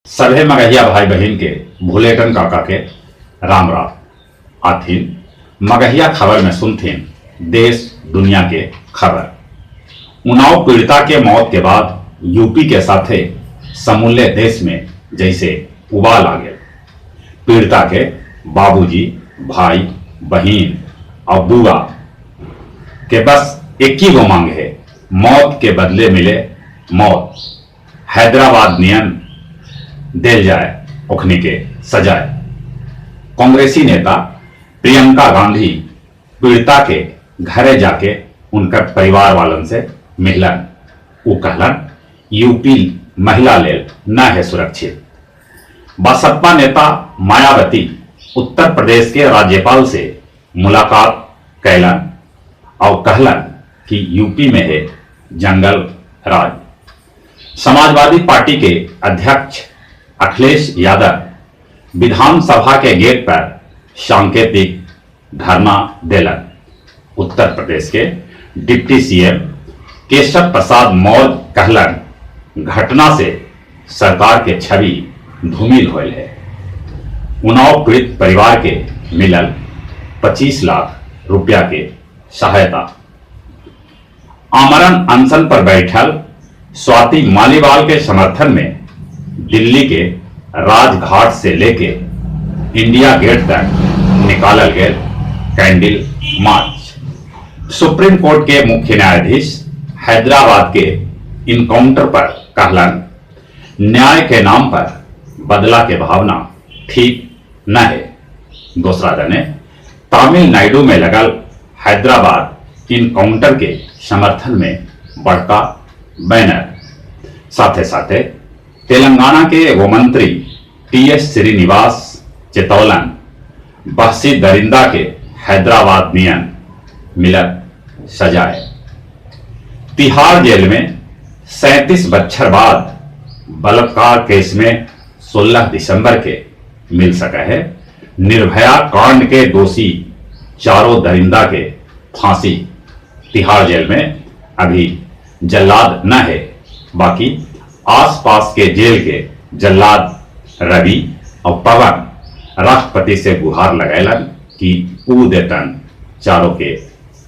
सभे मगहिया भाई बहिन के भुलेटन काका के राम राम। आथिन मगहिया खबर में सुनथिन देश दुनिया के खबर। उन्नाव पीड़िता के मौत के बाद यूपी के साथे समूले देश में जइसे उबाल आ गेल। पीड़िता के बाबूजी, भाई, बहिन आउ बुआ के बस एक्की गो मांग हे, मौत के बदले मिले मौत। हैदराबाद नियन देल जाय ओखनी के सजाय। कांग्रेसी नेता प्रियंका गांधी पीड़िता के घरे जाके उनकर परिवार वालन से मिललन। ऊ कहलन, यूपी महिला लेल न हे सुरक्षित। बसपा नेता मायावती उत्तर प्रदेश के राज्यपाल से मुलाकात कैलन आउ कहलन कि यूपी में हे जंगल राज। समाजवादी पार्टी के अध्यक्ष अखिलेश यादव विधानसभा के गेट पर सांकेतिक धरना देलन। उत्तर प्रदेश के डिप्टी सीएम केशव प्रसाद मौर्य कहलन, घटना से सरकार के छवि धूमिल होल है। उन्नाव पीड़ित परिवार के मिलल 25 लाख रुपया के सहायता। आमरण अनशन पर बैठल स्वाति मालीवाल के समर्थन में दिल्ली के राजघाट से लेके इंडिया गेट तक निकालल गेल कैंडल मार्च। सुप्रीम कोर्ट के मुख्य न्यायाधीश हैदराबाद के इनकाउंटर पर कहलन, न्याय के नाम पर बदला के भावना ठीक न है। दूसरा दने तमिलनाडु में लगल हैदराबाद इनकाउंटर के समर्थन में बड़का बैनर। साथे साथे तेलंगाना के एगो मंत्री टी एस श्रीनिवास चेतौलन, बहसी दरिंदा के हैदराबाद नियन मिलत सजाए। तिहाड़ जेल में 37 बच्छर बाद बलात्कार केस में 16 दिसंबर के मिल सका है निर्भया कांड के दोषी चारों दरिंदा के फांसी। तिहाड़ जेल में अभी जल्लाद न है, बाकी आसपास के जेल के जल्लाद रवि और पवन राष्ट्रपति से गुहार लगैलन कि ऊ देतन चारों के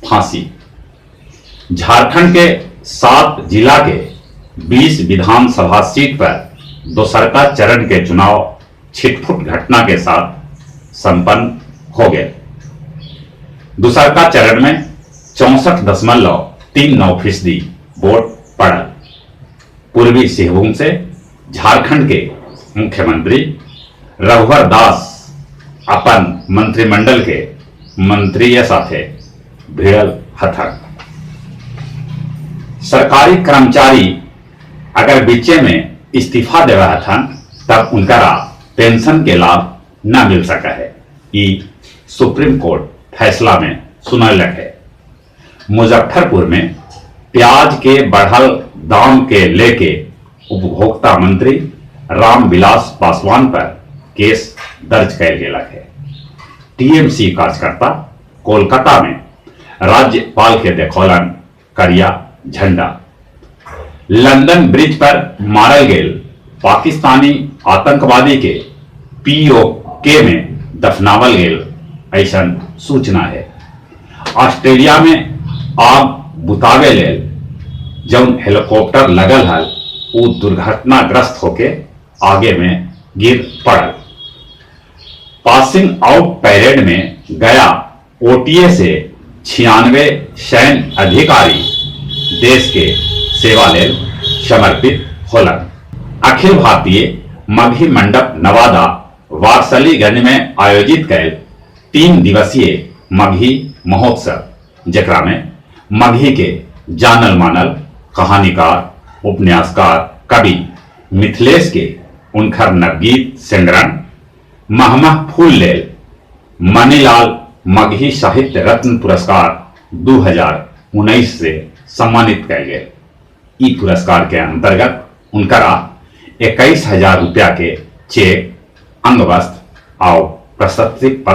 फांसी। झारखंड के 7 जिला के 20 विधानसभा सीट पर दोसरका चरण के चुनाव छिटफुट घटना के साथ संपन्न हो गए। दूसरका चरण में 64.39% वोट पड़ल। पूर्वी सिंहभूम से झारखंड के मुख्यमंत्री रघुवर दास अपन मंत्रिमंडल के मंत्रीय साथे भिड़ल हथन। सरकारी कर्मचारी अगर बीचे में इस्तीफा देवा हथन तब उनकरा पेंशन के लाभ न मिल सका है। ई सुप्रीम कोर्ट फैसला में सुनौलक है। मुजफ्फरपुर में प्याज के बढ़ल दाम के लेके उपभोक्ता मंत्री रामविलास पासवान पर केस दर्ज कैल गेलक है। टीएमसी कार्यकर्ता कोलकाता में राज्यपाल के देखौलन करिया झंडा। लंदन ब्रिज पर मारल गेल पाकिस्तानी आतंकवादी के पीओके में दफनावल गेल, ऐसन सूचना है। ऑस्ट्रेलिया में आग बुतावे लेल जौन हेलीकॉप्टर लगल हल, उ दुर्घटनाग्रस्त होके आगे में गिर पड़ल। पासिंग आउट परेड में गया ओटीए से 96 सैन्य अधिकारी देश के सेवा लेल समर्पित होलन। अखिल भारतीय मगही मंडप नवादा वारसलीगंज में आयोजित कैल 3 दिवसीय मगही महोत्सव, जेकरा में मगही के जानल मानल कहानीकार, उपन्यासकार, कवि मिथिलेश के उनकर नवगीत संग्रहण महमह फूल लेल मनीलाल मगही साहित्य रत्न पुरस्कार 2019 से सम्मानित कैल गेल। ई पुरस्कार के अंतर्गत उनकरा 21,000 रुपया के चेक, अंगवस्त्र और प्रशस्ति पत्र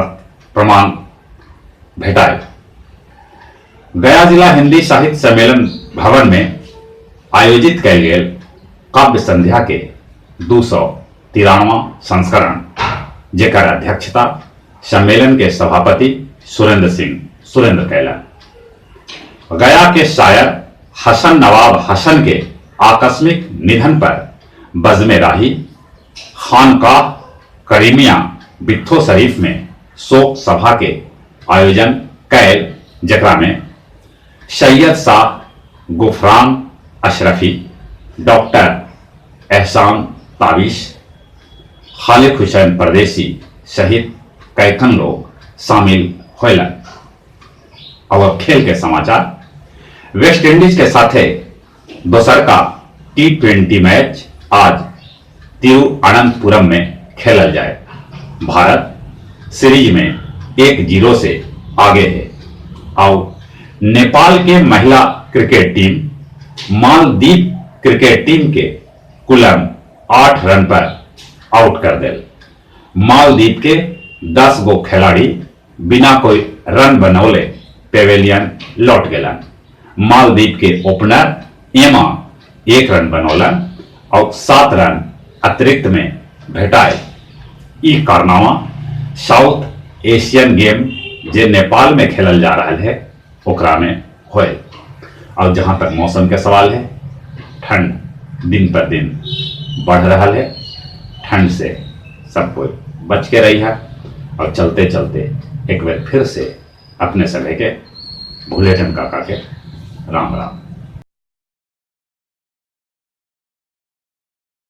प्रमाण भेटायल। गया जिला हिंदी साहित्य सम्मेलन भवन में आयोजित कैल गेल काव्य संध्या के 200 93वां संस्करण, जेकर अध्यक्षता सम्मेलन के सभापति सुरेंद्र सिंह सुरेंद्र कैलन। गया के शायर हसन नवाब हसन के आकस्मिक निधन पर बज़्मे राही खानकाह करीमिया बिट्ठो शरीफ में शोक सभा के आयोजन कैल, जेकरा में सैयद शाह गुफरान अशरफी, डॉक्टर एहसान ताबिश, खालिद हुसैन परदेसी सहित कैकन लोग शामिल होलन। और अब खेल के समाचार। वेस्ट इंडीज के साथे दोसर का टी20 मैच आज तिरुअनंतपुरम में खेलल जाए। भारत सीरीज में 1-0 से आगे है। और नेपाल के महिला cricket team Maldives cricket team के कुलम 8 रन पर आउट कर दिल। मालदीप के 10 गो खिलाड़ी बिना कोई रन बनौले पेवेलियन लौट गेलन। मालदीप के ओपनर एमा 1 रन बनौलन और 7 रन अतिरिक्त में भेटाए। ई कारनामा साउथ एशियन गेम जे नेपाल में खेलल जा रहा है ओकरा में होए। और जहां तक मौसम के सवाल है, ठंड दिन पर दिन बढ़ रहा है। ठंड से सब कोई बच के रही है। और चलते चलते एक बार फिर से अपने सभी के भुलेटन काका के राम राम।